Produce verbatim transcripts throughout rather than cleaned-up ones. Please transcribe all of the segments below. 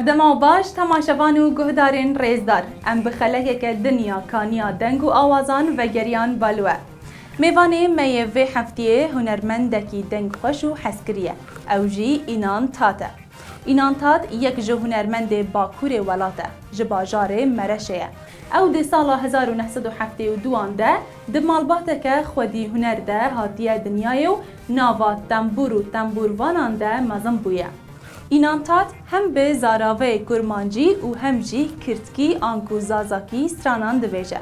Dema baş, temaşevan û guhdarên rêzdar, em bi xelekeke din ya kaniya deng û awazan vegeriyan bal we. Mêvanê me yê vê heftiyê hunermendekî dengxweş û hezkirî ye. Ew jî Înan Tat e. Înan Tat yek ji hunermendê Bakurê welat e, ji bajarê Mereşê ye. Ew di sala hezar û neh sed û heftê û duan de di malbateke xwedî huner de hatiye dinyayê û nava tembûr û tembûrvanan de mezin bûye. Înan Tat hem bi zaraveyê kurmancî û hem jî kirdkî anku zazakî stranan dibêje.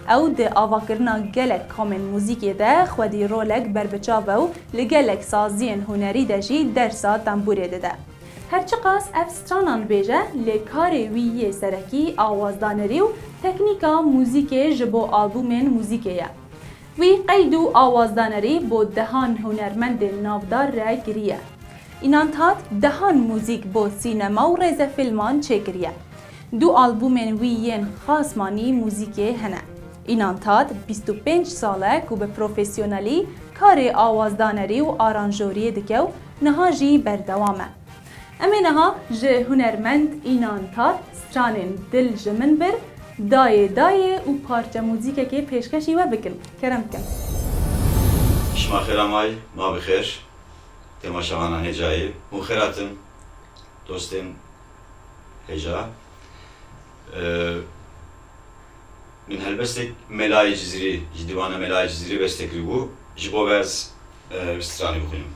Ew di avakirina gelek komên muzîkê de xwedî rolek berbiçav e û li gelek saziyên hunerî de jî dersa tembûrê dide. Her çiqas ev stranan bêje, lê karê wî yê serekî awazdanerî û teknîka muzîkê ji bo albûmên muzîkê ye. Wî qeyd û awazdanerî bo dehan hunermendên navdar re kiriye. Înan Tat dehan muzîk bo sînema û rêzefîlman çêkiriye. Du albûmên wî yên xas manî muzîkê hene. Înan Tat bîst û pênc sal e ku bi profesyonelî karê awazdanerî û aranjoriyê dike û niha jî berdewam e. Em ê niha ji hunermend Înan Tat stranên Dil ji min bir, Dayê Dayê û parçe muzîkekê pêşkêşî we bikin. Kerem bikin. Şima xêr amay, ma bi xêr. Temaşevanan hêcayê. Hûn xêr hatin, dostên hêja. Ee, Min helbestek Melayê Cizîrî, ji dîwana Melayê Cizîrî bes te kiribû, ji bo we ez, e, stranî bixwînim.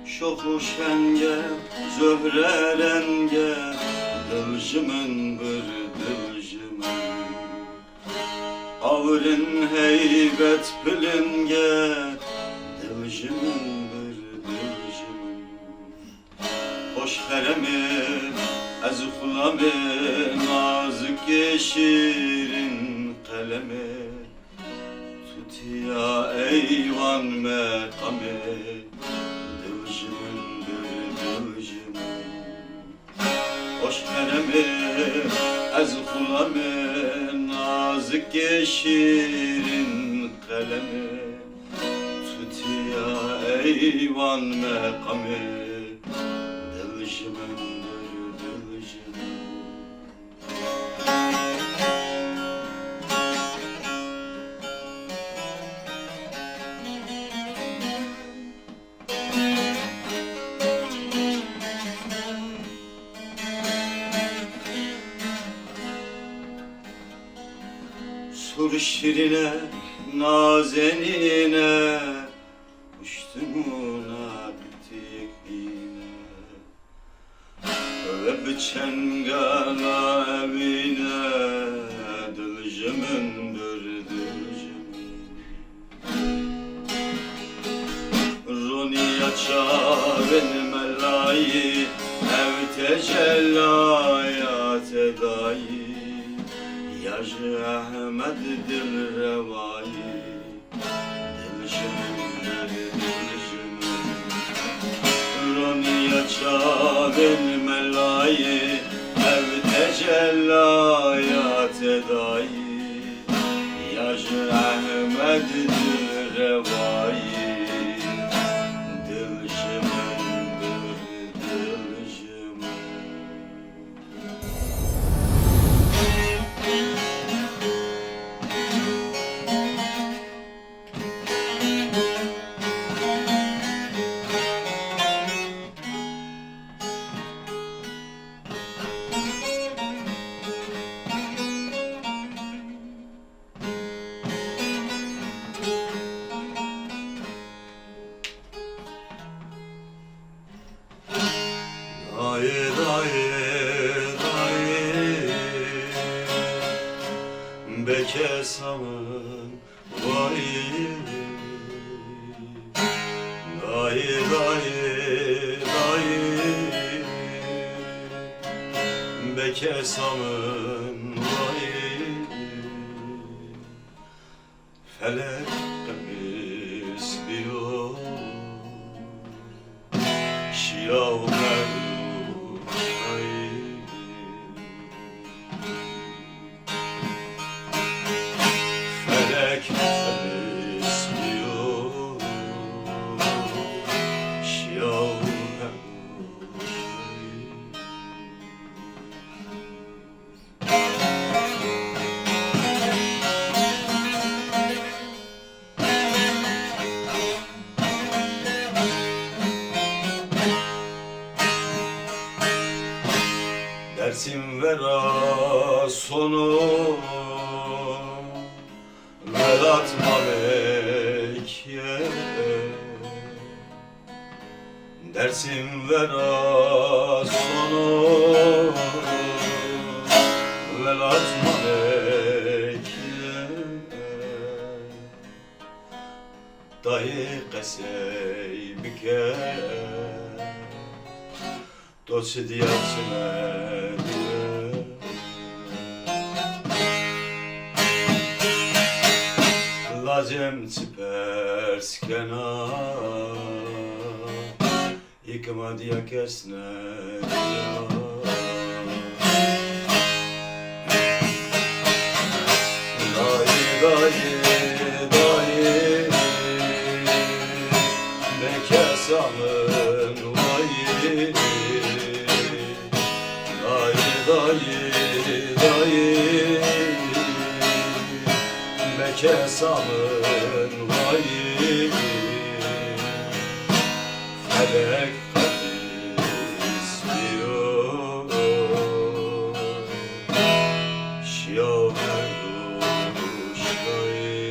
Şox û şenge, zöhre renge, dil ji min bir, dil ji min. Awrin heybet pilinge, dil ji min bir, dil ji min. Xweş heremê, ez xulamê, nazikê şîrin qelemê. Tutiya eywan meqamê, dil ji min bir, dil ji min. Xweş heremê, ez xulamê, nazikê şîrin qelemê. Tutiya eywan meqamê, dil ji min bir, dil ji min. Sûr şirine, nazenine, puştun û naktikine. Ve bi çengala evîne, dil ji min bir, dil ji min. Roniya çavên melayî, ev tecellaya tedayî, ya ji Ehmed dil rewayî. Dil ji min, dil, dil ji min. Roniya çavên melayê, ev tecellaya tedayî. Ya ji Ehmed dil rewayî. Dil ji min, dil, dil ji min. Dayê, dayê, dayê, bekesa min vayê. Dayê, dayê, dayê, bekesa min vayê. Felek qemis biyo, Ya Mevlût, ay. Felek xelismiyo, ya Mevlût, ay. Dersim vera sono, velat mamekye. Dersim vera sono, velat mamekye. Dayê qesey bike, to çi diya çi nediye. Lazim çi pers kena, hikma diya kes nediya. Dayê, dayê, dayê, be kesa min wayê. Dayê, dayê, dayê, be kesa min wayê. Felek qelismiyo, şiya her du şayê.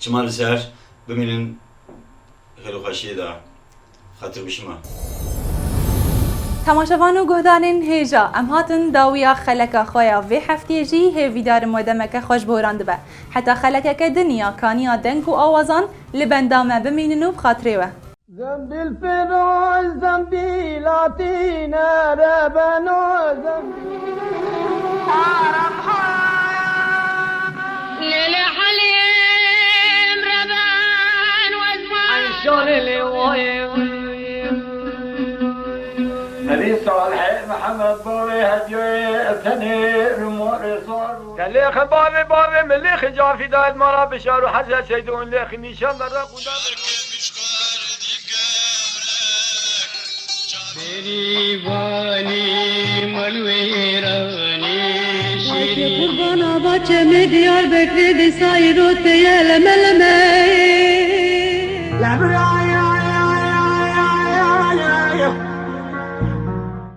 Çima li ser bimînin xêr û xweşiyê de. Xatir bi şima. Temaşevan û guhdarên hêja, em hatin dawiya xeleka xwe ya vê heftiyê jî hêvîdarim we demeke xweş boran dibe. Heta xelekeke din ya kaniya deng û awazan li benda me bimînin û bi xatirê we. Zembîl firoş, zembîlatî nerebeno, zembîl. Lê li Helêm reben wezman. Şanê lê wayê. Nevî Salihê Mihemed Bavê Hedyoyê Esenê Rûmorê Sar. Te lêxi bavê bavê min lêxi cafî dayet mara bişar û hezet seydûn lêxi nîşan berre qûda. Bêrîvanî malwêranî Ayşê qurbana baçemê Diyarbekirê dê sayîro teye leme leme.